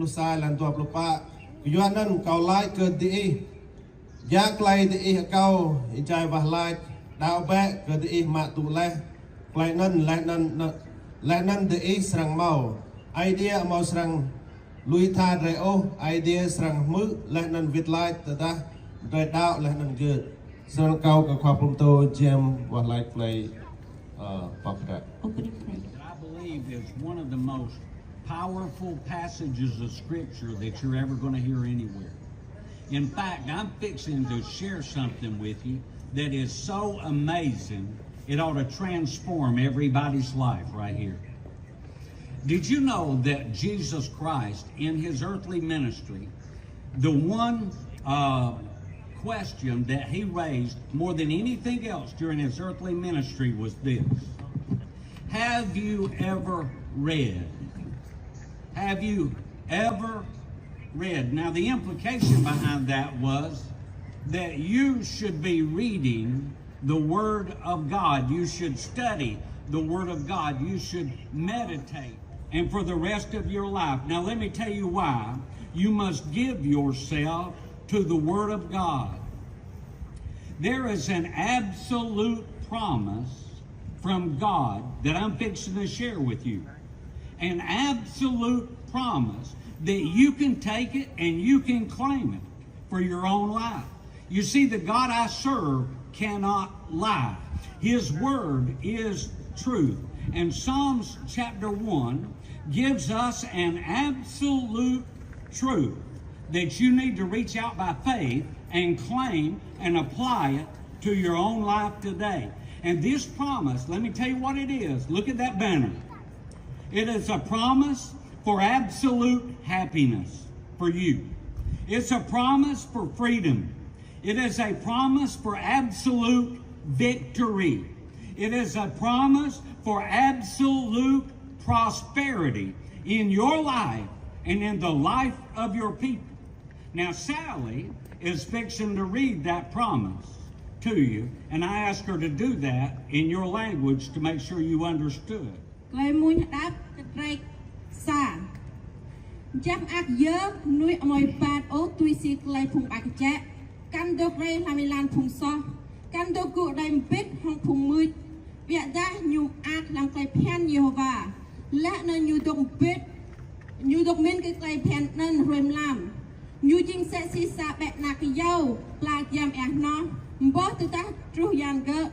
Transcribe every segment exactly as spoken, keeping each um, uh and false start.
Pluh sa, lăn dua pluh pă. Kyua anŭn kâo laĭ kơ diih, ya klei diih akâo, ih jai wah lač, đaŏ bĕ kơ diih mă tŭ laih. Klei anŭn laih anŭn, laih anŭn diih srăng hmâo. Aê Diê amâo srăng lui tha drei ôh, Aê Diê srăng hmư̆ laih anŭn wĭt lač tơdah drei đaŏ laih anŭn gơ̆t. Srăng kâo kơ khua pơtô James wah lač klei, ơ, pap kơ. Opening prayer. That I believe is one of the most powerful passages of Scripture that you're ever gonna hear anywhere. In fact, I'm fixing to share something with you that is so amazing, it ought to transform everybody's life right here. Did you know that Jesus Christ, in his earthly ministry, the one, uh, question that he raised more than anything else during his earthly ministry was this: "Have you ever read? Have you ever read?" Now, the implication behind that was that you should be reading the Word of God. You should study the Word of God. You should meditate. And for the rest of your life. Now, let me tell you why. You must give yourself to the Word of God. There is an absolute promise from God that I'm fixing to share with you. An absolute promise that you can take it and you can claim it for your own life. You see, the God I serve cannot lie. His word is truth. And Psalms chapter one gives us an absolute truth that you need to reach out by faith and claim and apply it to your own life today. And this promise, let me tell you what it is. Look at that banner. It is a promise for absolute happiness for you. It's a promise for freedom. It is a promise for absolute victory. It is a promise for absolute prosperity in your life and in the life of your people. Now, Sally is fixing to read that promise to you, and I asked her to do that in your language to make sure you understood. Klei mmuñ hơđăp, kơtrek sa. Jăk mơak yơh mơnuih amâo êbat ôh tui si klei phung ƀai kơčĕ, kăn dôk rai hlăm êlan phung soh, kăn dôk gŭ đơi mbĭt hŏng phung mưč. Biă dah ñu mơak hlăm klei bhiăn Yêhôwa, laih anŭn ñu dôk mbĭt, ñu dôk mĭn kơ klei bhiăn anŭn hruê mlam. Ñu jing msĕ si sa ƀĕ ana kơyâo pla giăm êa hnoh, mboh tơdah truh yang gơ̆.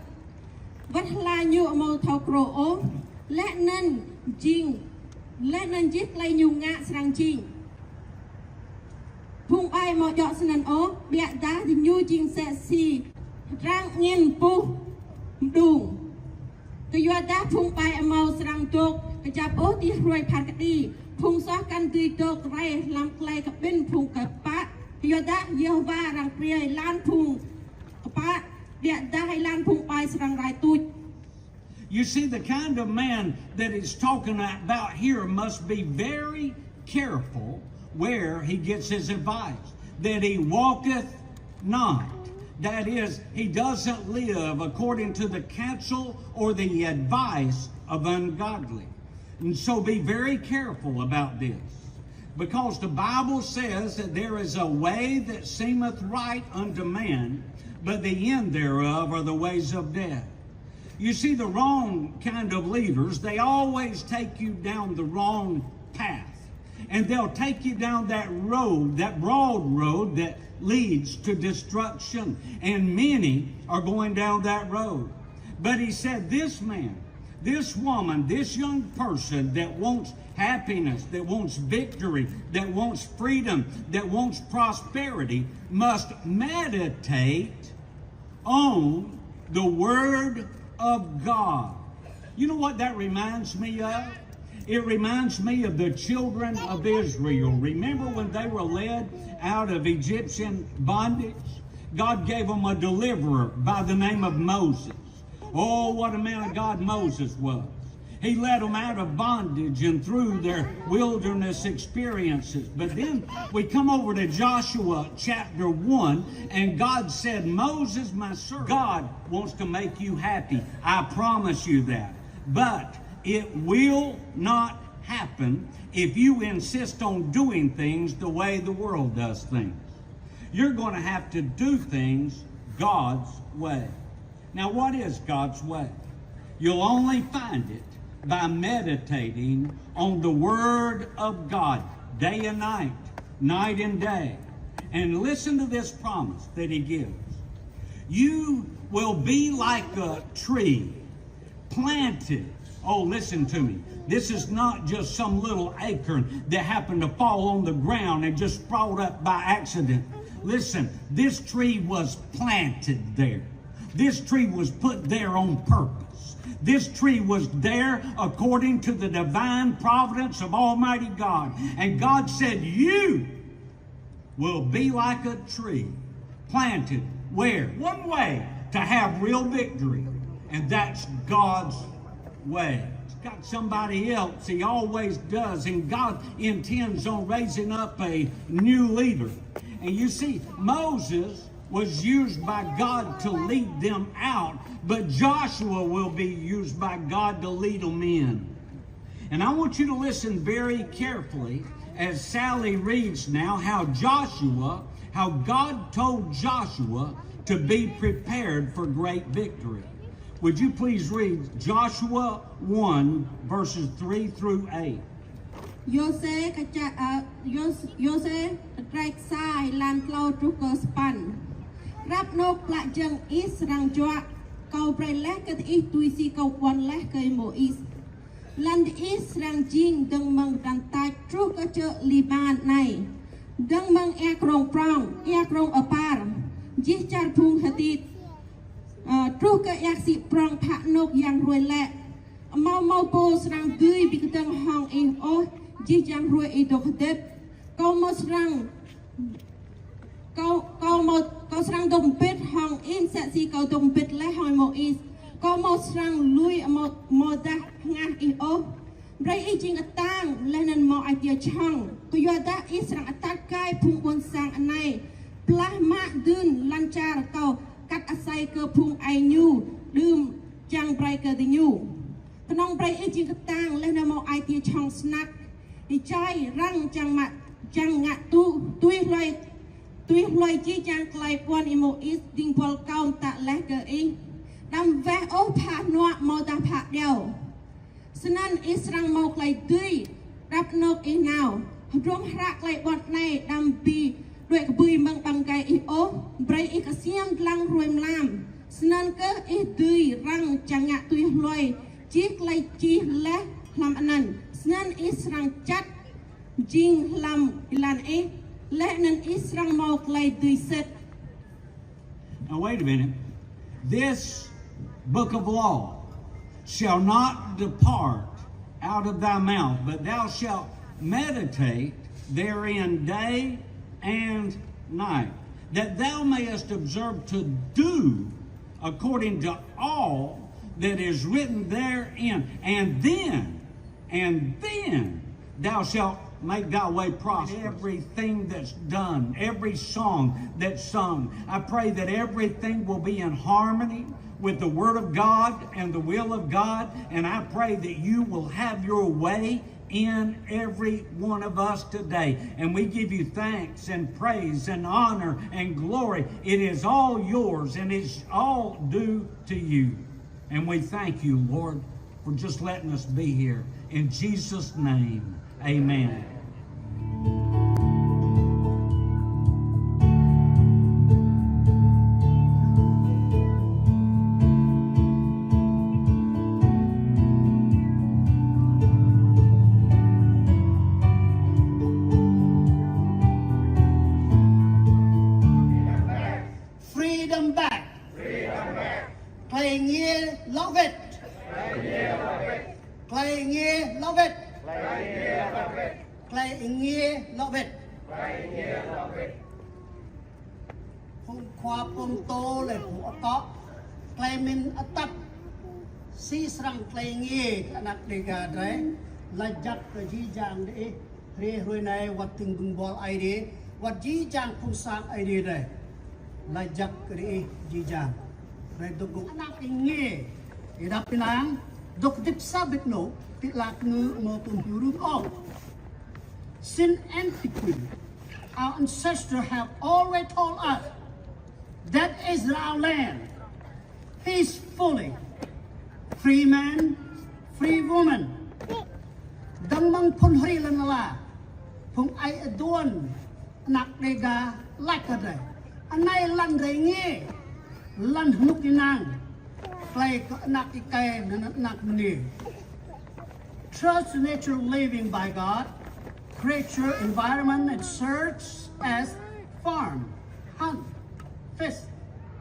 Wăt hla ñu amâo thâo krô ôh, laih anŭn jing, laih anŭn jih klei ñu ngă srăng jing. Phung ƀai amâo djŏ snăn ôh, biă dah ñu jing msĕ si hơdrăng angĭn puh mđung. Kyuadah phung ƀai amâo srăng dôk kjăp ôh ti hruê phat kơđi, phung soh kăn dưi dôk rai hlăm klei kƀĭn phung kpă. Kyuadah Yêhôwa arăng brơi êlan phung kpă, biă dah êlan phung ƀai srăng rai tuč. You see, the kind of man that he's talking about here must be very careful where he gets his advice, that he walketh not. That is, he doesn't live according to the counsel or the advice of ungodly. And so be very careful about this, because the Bible says that there is a way that seemeth right unto man, but the end thereof are the ways of death. You see, the wrong kind of leaders, they always take you down the wrong path. And they'll take you down that road, that broad road that leads to destruction. And many are going down that road. But he said, this man, this woman, this young person that wants happiness, that wants victory, that wants freedom, that wants prosperity, must meditate on the word of God. You know what that reminds me of? It reminds me of the children of Israel. Remember when they were led out of Egyptian bondage? God gave them a deliverer by the name of Moses. Oh, what a man of God Moses was. He led them out of bondage and through their wilderness experiences. But then we come over to Joshua chapter one, and God said, Moses, my servant, God wants to make you happy. I promise you that. But it will not happen if you insist on doing things the way the world does things. You're going to have to do things God's way. Now, what is God's way? You'll only find it by meditating on the Word of God day and night, night and day. And listen to this promise that He gives. You will be like a tree planted. Oh, listen to me. This is not just some little acorn that happened to fall on the ground and just sprouted up by accident. Listen, this tree was planted there. This tree was put there on purpose. This tree was there according to the divine providence of Almighty God. And God said, "You will be like a tree planted where? One way to have real victory, and that's God's way." He's got somebody else He always does, and God intends on raising up a new leader. And you see, Moses was used by God to lead them out, but Joshua will be used by God to lead them in. And I want you to listen very carefully as Sally reads now how Joshua, how God told Joshua to be prepared for great victory. Would you please read Joshua one, verses three through eight? Yôsuê kơ ča-, ơ, Yôs-, Yôsuê kơ trek sa, lan klâo truh kơ sapăn. Ră anŭn klă jơ̆ng ih srăng juă, Kâo brơi laih kơ diih tui si Kâo ƀuăn laih kơ Môis. Lŏn diih srăng jing dơ̆ng mơ̆ng dran tač truh kơ čư̆ Liƀan anai, dơ̆ng mơ̆ng ia krông prŏng, ia krông apar, jih čar phung Hitit, ơ, truh kơ ia ksĭ prŏng phă anŏ yang hruê lĕ. Amâo mâo pô srăng dưi ƀing kơdơ̆ng hŏng ih ôh, jih jang hruê ih dŏ hơdip. Kâo mâo srăng Kâo, kâo mâo, kâo srăng dŏ mbĭt hŏng ih msĕ si Kâo dŏ mbĭt laih hăng Môis. Kâo mâo srăng lui amâo, amâodah hơngah ih ôh. Brơi ih jing kơtang laih anŭn mâo ai tiê čhŏng. Kơyuadah ih srăng atăt gai phung ƀuôn sang anai, blah mă dưn lŏn čar Kâo kăt asơi kơ phung aê ñu đưm čang brơi kơ diñu. Kơnơ̆ng brơi ih jing kơtang laih anŭn mâo ai tiê čhŏng snăk. Ih jai răng čang mă, čang ngă tui, tui hloi, tui hloi jih jang tơlơi ƀuăn Y-Môis ding buăl Kâo mtă laih kơ ih. Đăm weh ôh phă hnuă amâodah phă điâo. Snăn ih srăng mâo tơlơi dưi, răp anŏ ih nao. Hơdrôm hră tơlơi ƀuăn anai đăm bi đuaĭ kơbưi mơ̆ng ƀăng gai ih ôh, brơi ih kơsiam dlăng hruê mlam. Snăn kơh ih dưi răng čang ngă tui hloi jih tơlơi čih laih hlăm anăn. Snăn ih srăng čăt jing hlăm êlan ih, laih anăn ih srăng mâo tơlơi dưi sĭt. Now, wait a minute. This book of law shall not depart out of thy mouth, but thou shalt meditate therein day and night, that thou mayest observe to do according to all that is written therein. And then, and then thou shalt make thy way prosperous. Everything that's done, every song that's sung, I pray that everything will be in harmony with the Word of God and the will of God. And I pray that you will have your way in every one of us today. And we give you thanks and praise and honor and glory. It is all yours and it's all due to you. And we thank you, Lord, for just letting us be here. In Jesus' name, amen. Freedom back. Tơlơi êngiê lŏ wĭt. Tơlơi êngiê lŏ wĭt. Tơlơi êngiê lŏ wĭt. Phung khua pơtô lĕ phung akŏ. Tơlơi mĭn atăt. Si srăng tơlơi êngiê kơ anăk Dêga drei. Lač jăk kơ jih jang diih. Hrơi hrơi anai wăt tơring bưng buăl Aê Diê, wăt jih jang phung sang Aê Diê drei. Lač jăk kơ diih jih jang. Drei dŏ gŭ anăk êngiê. Ih dăp ih nang. Dŏ hơdip sa bit anŏ, ti lak ngư mâo tơm hiu rung ong. Since antiquity, our ancestors have always told us that is our land, peacefully, free man, free woman. Dơ̆ng mơ̆ng phŭn hri lŏn ala, phung ai aduôn, anăk Đêga laĭ kơ drơi: Anai lŏn drơi ngă, lŏn hơnŭk ênang, klei kơ anăk êkei, anăn anăk mơnê. Trust nature living by God, creature, environment, and search as farm, hunt, fish,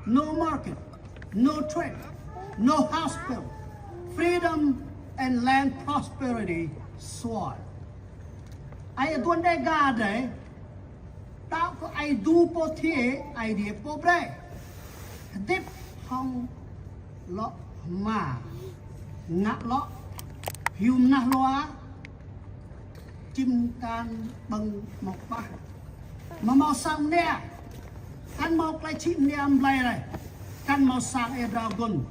no market, no trade, no hospital, freedom and land prosperity, so on. Ai aduôn Đêga drơi, đăo kơ Aê Diê pô thiê, Aê Diê pô brơi. Hơdip hŏng lŏ hma, ngă lŏ hiu mơnah lua, čim kan ƀơ̆ng mŏk ƀah. Mâo mâo sang mnia, kăn mâo klei čhĭ mnia mblai rai, kăn mâo sang ê drao gŭn.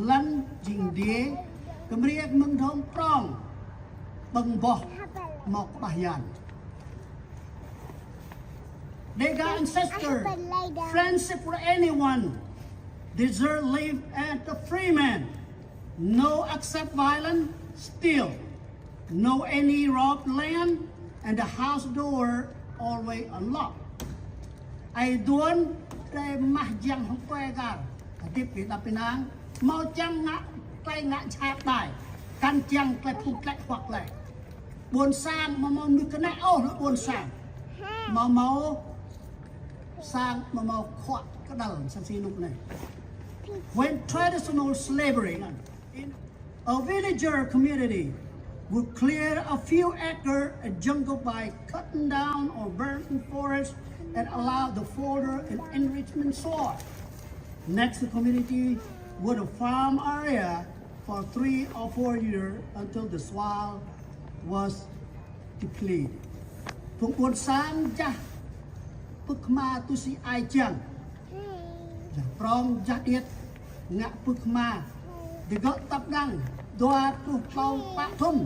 Lŏn jing dê, kơ mriê mơ̆ng dŏng prŏng, ƀơ̆ng boh mŏk ƀah yan. Đêga ancestor, friendship for anyone, deserve live as a free man. No accept violence, steal. No any rob land, and the house door always unlocked. Ai aduôn drơi mah jiăng hŏng tue gar, hơdip êđăp ênang, mâo čiăng ngă klei ngă jhat ƀai, kăn čiăng klei phung tlĕ huăk lĕ. Ƀuôn sang mâo mâo mnuih kơnĕ ôh lŏ ƀuôn sang. Mâo mâo sang mâo mâo khuă kơđăl sang si nuk anai. When traditional slavery, in a villager community would clear a few acre of jungle by cutting down or burning forest and allow the fodder and enrichment soil. Next, the community would farm area for three or four years until the soil was depleted. Phung ƀuôn sang jah pưk hma tui si ai čiăng. Jah prŏng, jah điêt, ngă pưk hma. Digơ̆ tăp đăng dua pluh klâo pă thŭn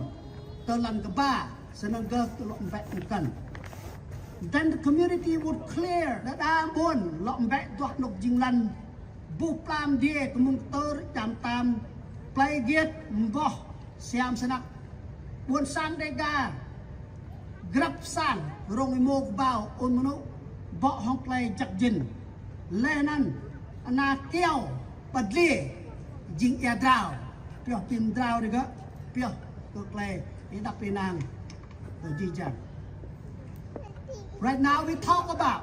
tơ lăn kơƀah, snăn gơ̆ tơ lŏ mbĕ mkăn. Then the community would clear, đa đa ƀuôn lŏ mbĕ duah anôk jing lăn, buh plam dê kơ mơ̆ng tơr čăm tam, plei giêt, mboh, siam snăk. Ƀuôn sang Đêga grăp sang, rông êmô kơƀao, ôn mơnŭ, bŏ hŏng klei jăk jĭn. Leh anăn, ana kyâo, pơdlê, jing ia drao, pioh pim drao digơ̆, pioh kơ klei êđăp ênang kơ jih jang. Right now we talk about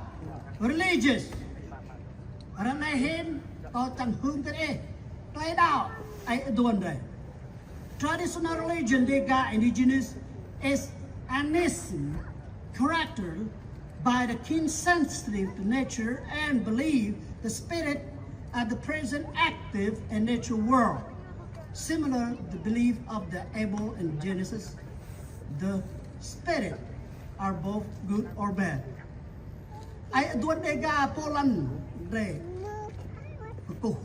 religious. Ară anei hĭn, kâo čiăng hưn kơ ih klei đăo ai aduôn drơi. Traditional religion Đêga indigenous is animism character by the keen sensitive to nature and believe the spirit are the present active in nature world. Similar the belief of the Abel and Genesis, the spirit are both good or bad. Ai aduôn Đêga pô lăn drơi kơkuh,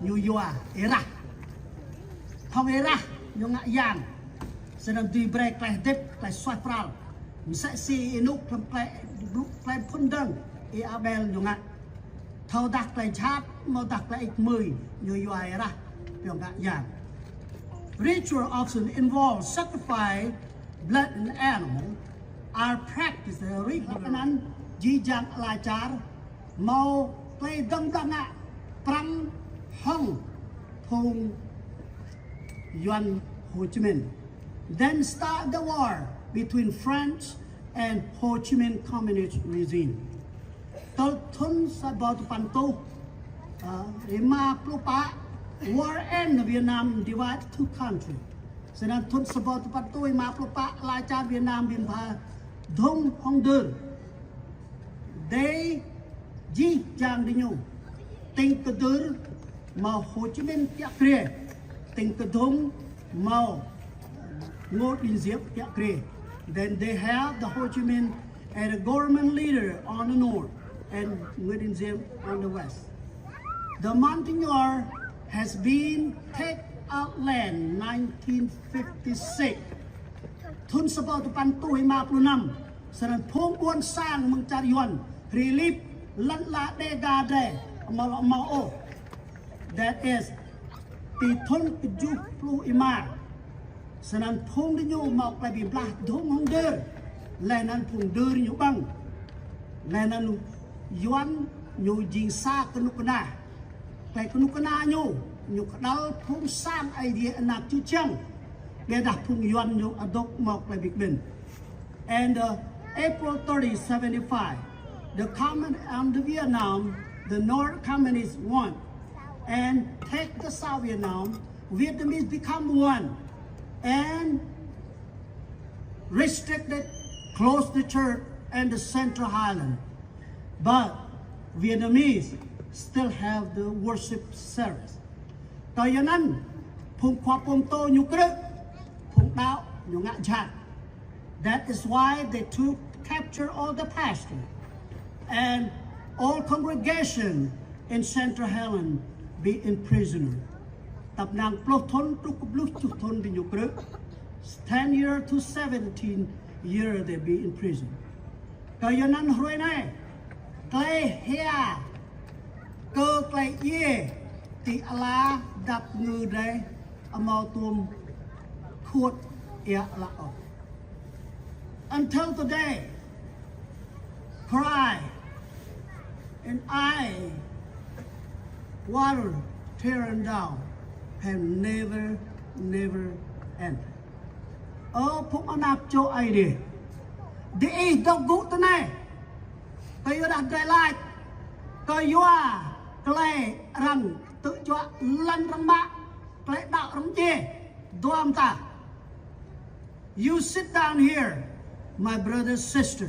ñu yua êrah. Hŏng êrah ñu ngă yang. Snăn dưi brei klei hơdip, klei suaih pral. Msĕ si ênuk hlăm klei, klei phŭn dơ̆ng Y-Abel ñu ngă. Thâodah klei jhat, amâodah klei ih kơmơi, ñu yua êrah pioh ngă yang. Ritual often involve sacrifice blood and animal are practiced regularly. Anăn jih jang ala čar mâo klei dơ̆ng dơ̆ng ngă prăng hŏng phung Yuăn Hồ Chí Minh. Then start the war between France and Ho Chi Minh communist regime. Tơl thŭn sa rơbâo dua păn êtuh, ơ, rơma pluh pă, war end Vietnam divide two country. Snăn thŭn sa rơbâo dua păn êtuh rơma pluh pă, ala čar Vietnam ƀing pha dhŭng hŏng dơr. Dê jih jang diñu. Tĭng kơ dơr mâo Hồ Chí Minh kiă kriê. Tĭng kơ dhŭng mâo Ngô Đình Diệm kiă kriê. Then they have the Ho Chi Minh as a government leader on the north and Nguyen Xuan Dieng on the west. The Montagnard has been take Outland nineteen fifty-six. Thun sapăn rơtuh păn rơtuh êma pluh năm. Snăn phung ƀuôn sang mơ̆ng čar Yuăn hrih lip lăn ala Đêga drei amâo lŏ mâo ôh. That is, ti thun kjuh pluh êma. Snăn phung diñu mâo klei bi blah dhŭng hŏng dơr. Leh anăn phung dơr ñu ƀơ̆ng. Leh anăn Yuăn ñu jing sa kơnuk kơna. Klei kơnuk kơna ñu, ñu kơđăl phung sang Aê Diê anak čư̆ čiăng. Ƀiădah phung Yuăn ñu adôk mâo klei bi kƀĭn. And uh, April thirty, seventy-five, the communist and the Vietnam, the North Communist won and take the South Vietnam. Vietnamese become one and restricted, closed the church and the Central Highland. But Vietnamese still have the worship service. Kyua anăn, phung khua pô mtô ñu krư̆, phung đăo ñu ngă jhat. That is why they took, capture all the pastor and all congregation in Central Highland be in prison. Tăp năng pluh thŭn truh kơ pluh kjuh thŭn diñu krư̆, ten year to seventeen year they be in prison. Kyua anăn hruê anei, klei hia kơ klei djiê ti ala dăp ngư drei amâo tuôm khut ia ală ôh. Until today, cry and eye water tearing down have never, never end. Ơ phung anak čô Aê Diê, diih dôk gŭ tinei, kyuadah drei lač, kyua klei arăng tŭ juă lăn arăng mă, klei đăo arăng djiê, dua mta. You sit down here, my brother, sister.